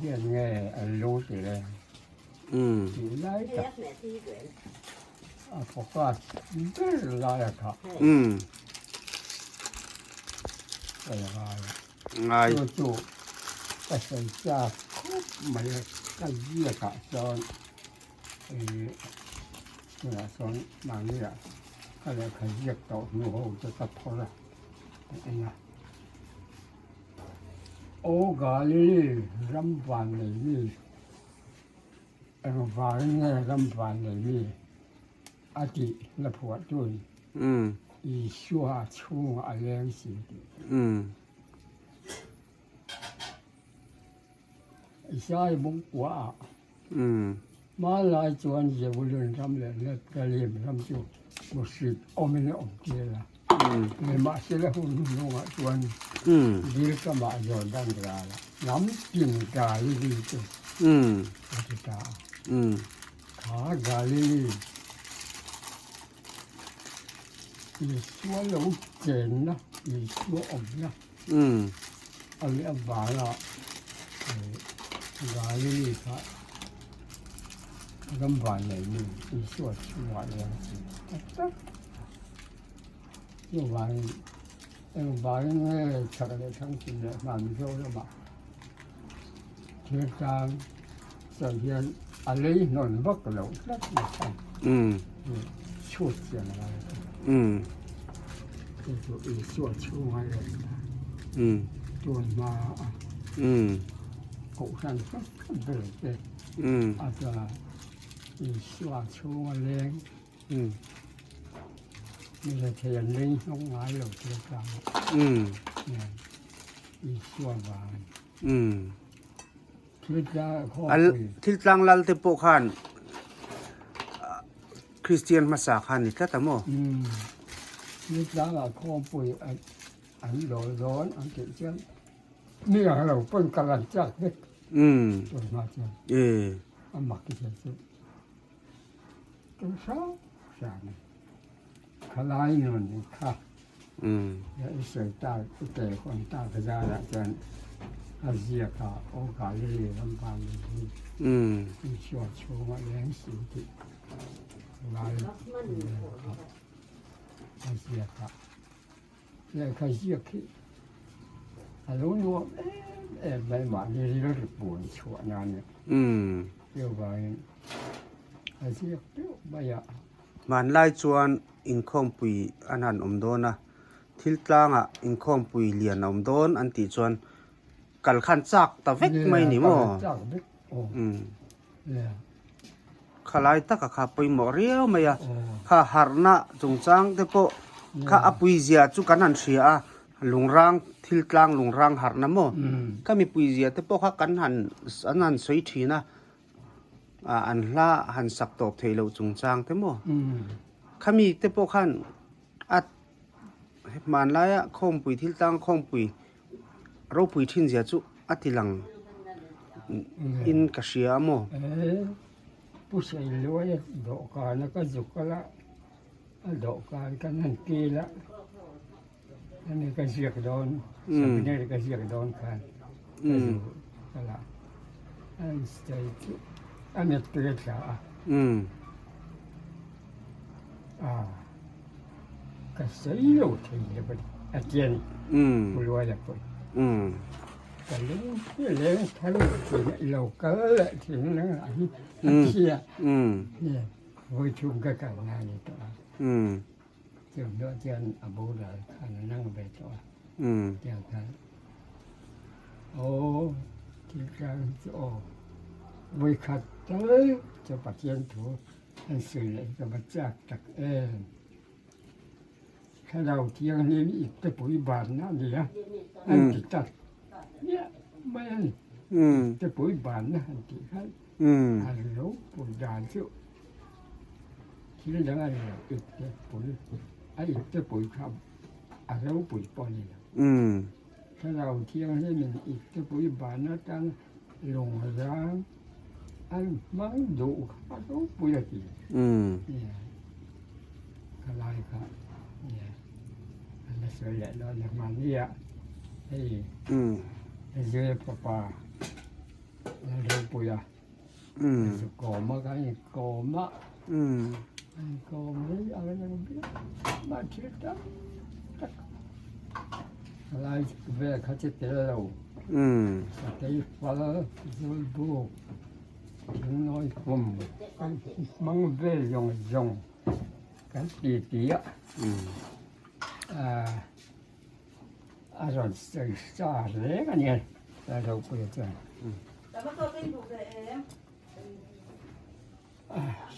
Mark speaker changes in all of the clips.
Speaker 1: Hian nge an lung ti le tih lai tak a focus ber lai a kha ka la ngai a.
Speaker 2: Ngai.
Speaker 1: Chu chu ka sawi chak khawp mai a, ka ziakah chuan ih tunah chuan mahniah ka lehkha ziak tawh hnu ho te ka phawrh a, ka en a. Aw Galili ram van nei mi, engvangin nge ram van nei mi a tih la phuahtuin Isua chhungah a leng si tih. Isai bungkuaah hmanlai chuan Zebulun ram leh Nephthalim ram chu hmuhsit awmin a awm tir a. Nimahsela hun hnungah chuan dil kamah Jordan ralah hnam tin Galili chu a ti ta a. Kha Galili Isua lo chenna, Isua awmna a leh avanga Galili kha ram vannei mi Isua chhungah leng a si tak tak. Chuvangin engvangin nge chak leh thangchim leh hman Mizoramah thil tlang sawi hian a lei hnawn vak loh tlat mai khan chhut chian a ngai a chu chu Isua chhunga lenna tun hma a kohhran hrang hrang ber te a chuan Isua chhunga leng Mi thei an leng hnawk ngai lo thil tlang ah Isua vang a ni. Thil tlang khawmpui.
Speaker 2: Thil tlang lal te pawh khan Kristian hmasa khan ni tlat a maw?
Speaker 1: Thil tlang ah khawmpui an dawl dawn an tih chuan mi ang lo pawn kal an chak vek tun hma chuan a mak i hria chu. Tum hrang hrang a ni. Khalai nun kha i sawi tak i tel hawn tak zarah chuan a ziak a aw Galili ram vangin hi Isua chhunga leng si tih lai kha a ziak a. Lehkha ziak hi a lo nuam em em mai mahni rilru pun chhuah nan chuvangin a ziak deuh mai a.
Speaker 2: Hmanlai chuan inkhawmpui an han awm dawn a, thil tlangah inkhawmpui lian a awm dawn an tih chuan kal khan chak ta vek mai ni maw?
Speaker 1: Chak vek aw.
Speaker 2: Khalai taka kha pawimawh riau mai a, kha harhna chungchang te pawh kha a puizia chu kan han hria a, lungrang thil tlang lungrang harhna maw kha mi puizia te pawh kha kan han an han sawi thin a, an hla han sak tawp theih loh chungchang te maw khami te pawh khan a hmanlaia khawmpui thil tlang khawmpui Ropui thin zia chu a ti lang in ka hria a maw?
Speaker 1: He Pu Sailuaia dawhkan a ka zuk a la, a dawhkan ka hman kil a, hemi ka ziak dawn, seminary ka ziak dawn khan ka zuk a la, an sawi chu a mittui a tla a, a. Ka sawi lo thei lo a ni, a ti a ni, Pu Luaia pawhin. Ka lung hi a leng thar lo thin a, i lo kal leh thin a nang hi a ti a, vawi thum ka kal na a ni tawh a, chu hnuah chuan a boral khan a nang ve tawh a, tiang khan aw thil tlang hi chu aw vawi khat tal chu Pathian thu An sawi leh ka va chak tak em. Thlarau Thianghlim i te pui banna a ni a, an ti tak miah mai a ni. Te pui banna han tih khan a ropui dan chu thil dang a ni lo, i te pui, a i te pui kha a ropui pawh a ni lo. Thlarau Thianghlimin i te pui banna atang Lungrang an hmang duh kha ropui a ti. Ka lai kha an la sawi leh dawn a hmanni ah hei Israel fapa. Kawm a kan inkawm a. Inkawm hi a la nung viau mah thil tam tak lai vel kha chu tel lo. Sakei fal zawlbuk thingnawi kum kan hmang vel zawng zawng kan ti ti a. A rawn sawi sa reng a nia Lalropuia chuan.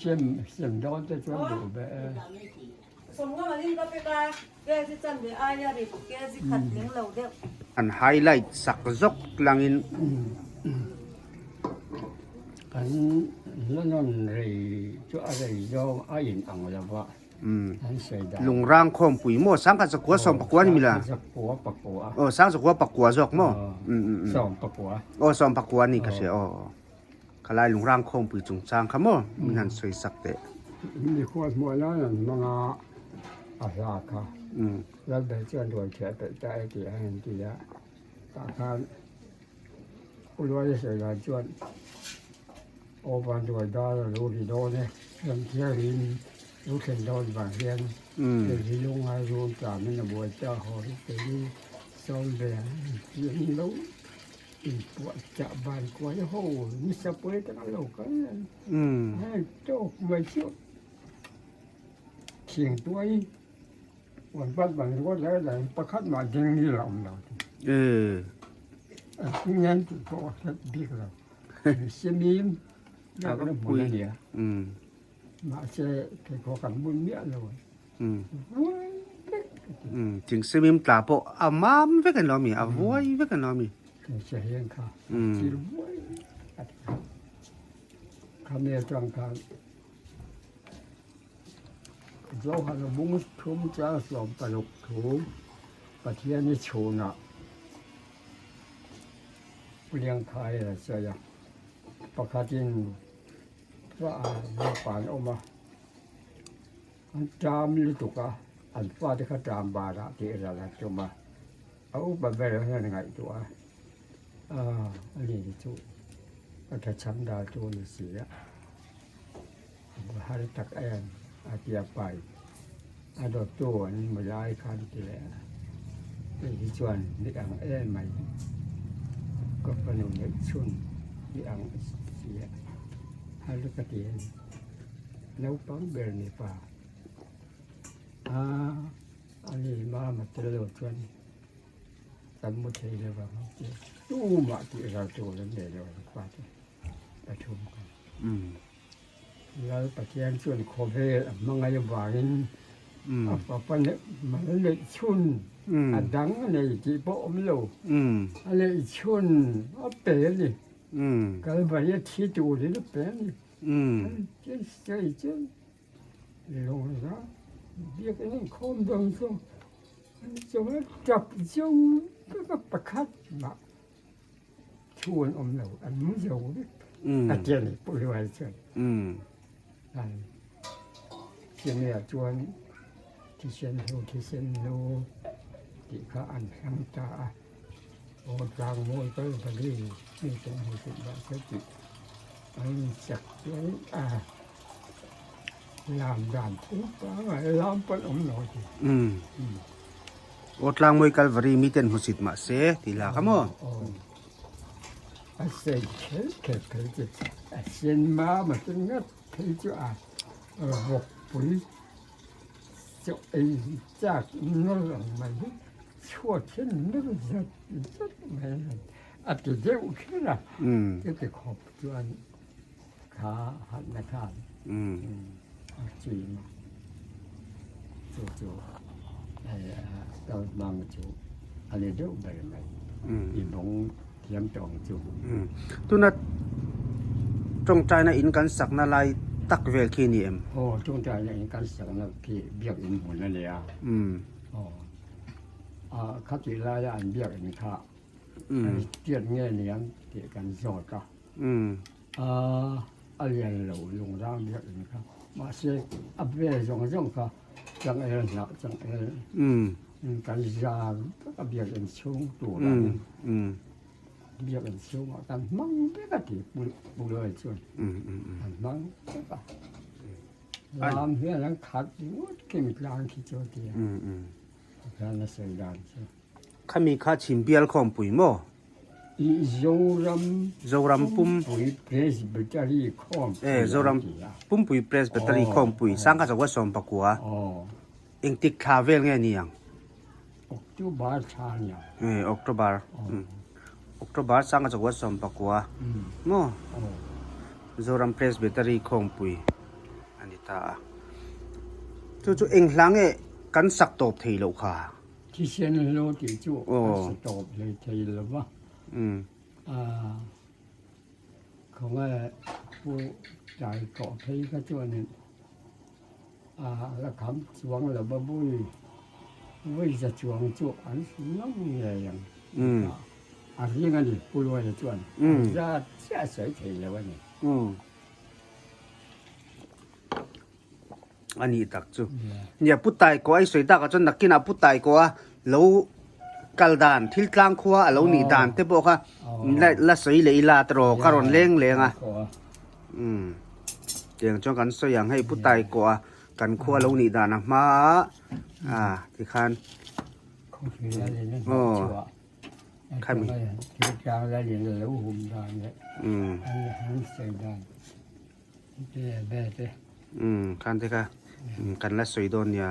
Speaker 1: Sem sem dawn te chuan duh ve e.
Speaker 2: An highlight sak zawk langin.
Speaker 1: Kan la nawn rei chu a rei zawng a in ang lo va.
Speaker 2: Lungrang khawmpui maw sangkhat zakua sawm pakua ni mila aw sang zakua pakua zawk maw aw sawm pakua ni ka hria aw khalai lungrang khawmpui chungchang kha maw min han sawi sak teh.
Speaker 1: Mikhual hmuh nan an hmang a, a hla kha Lalber chuan ruai thiah peih ta e tih a han ti a, tah khan Uluaia sawi dan chuan Aw van ruai dar a lo ri dawn e, Ramthiangin lo thlen dawn vang hian kei hi lungngai run tlamin a buai ta haw hi kei hi sawn ve ang tih an lo inpuah chah van kuai ho nasa pawh hi tak an lo kal a, tawk mai chu thing tuai Uan bat ban rual lai lai pakhat mah ding ni la awm lo ti. Ngen ti pawh a hret bik lo. Simim na kan hmun a nia. Mahse pheikhawk kan bun miah lo. Vuai vek.
Speaker 2: Thing simim tla pawh a mam vek an lo mi, a vuai vek an lo mi.
Speaker 1: Thing seheng kha chil vuai a ti kha. Khami atang khan Johan bung thum chang 16 thu Pathian i chhunah Pu Liangkhai a sawi a, pakhatin fa an awm a, an ṭam lutuk a, an fate kha ṭam barah tih ral an tum a, a upa ber hian a ngaihtuah a, a ni chu ka thachhang dal tu a ni si a. Har tak em a ti a pai a dawttu an hmu lai khan ti leh a hei hi chuan ni ang em mai ka fanu neih chhun ni ang si a har ka ti a ni naupang ber ni pa a ani mama tel lo chuan kan mu thei lo vang a ti tumah tih ral tur an nei lo ang fate. Pathum kan. Lal Pathian chuan khawvel a hmangaih avangin a fapa mal neih chhun a dang a nei tih pawh awm lo. A neih chhun a pe a ni. Kalvari a thi turin a pe a ni. An sawi chuan lawngza biakinn inkhawm dawn chu an chunga tap zo vek a pakhat mah. Thu an awm lo, an mu zo vek. A ti a ni, Pu Hluai chuan. Chumi-ah chuan thisen hlu, thisen hlu tih kha an hlang ta a. Aw tlangmawi kal vali mi ten hmu tih dah se tih an inchak chuan a lam dan thu pangai lam pawn awm lo a ti.
Speaker 2: Aw tlangmawi Kalvari miten hmusit mah se tih la kha maw?
Speaker 1: Aw a sei kher kher phei chu a sen mam a sen ngat phei chu a vawkpui chaw ei chak nawlh ang mai hi chhuat hian nawlh zat zat mai a a ti deuh kher a chuti khawp chuan kha hatna khan a chim a, chu chu kal hmang chu a ni deuh ber mai i bawng thiam tawh ang chu.
Speaker 2: Tuna tawngtaina in kan sakna lai tak vel khi a ni em?
Speaker 1: Aw tawngtaina in kan sakna khi biakin hmun a ni a, aw khatih laia an biakin kha tiat nge niang tih kan zawt a. A lian lo lungrang biak in kha mahse a vel zawng zawng kha changel hnah changel kan zar vek a biak in chhung tur ah hian. Biak in chhungah kan hmang vek a ti Pu Luai chuan an hmang vek a. Lam hian an khat ngawt keng tlang khi chu a ti a. Tikhian a sawi dan chu.
Speaker 2: Khami kha chhim bial khawmpui maw?
Speaker 1: I Zoram
Speaker 2: Zoram pum
Speaker 1: Pumpui Presbytery khawmpui
Speaker 2: Eh Zoram Pumpui Presbytery khawmpui sangkhat zakua 19. Engtik thla vel nge ni ang?
Speaker 1: October thla nia.
Speaker 2: Eh October. October sangkhat zakua 19 maw? Zoram Presbytery khawmpui a ni ta a. Chu chu eng hla nge kan sak tawp thei loh kha?
Speaker 1: Thisen hlo tih chu a sa tawp hlei thei lo va. Khawnge pu tlai tawh phei kha chuanin a la kham chuang lo va vui vui za chuang chu an ngam ngei ang a ring a ni Pu Luaia chuan a zat chiah a sawi thei lo a ni.
Speaker 2: A nih tak chu. Nia Pu Taikaw a i sawi takah chuan nakinah Pu Taikaw a lo kal dan thil tlang khua a lo nih dan te pawh kha la sawi leh ila tiraw ka rawn leng leng a. Umm tiang chuan kan sawi ang hei Pu Taikaw a kan khua lo nih dan a hma a tikhan aw khami umm. Umm khan te kha kan la sawi dawn nia.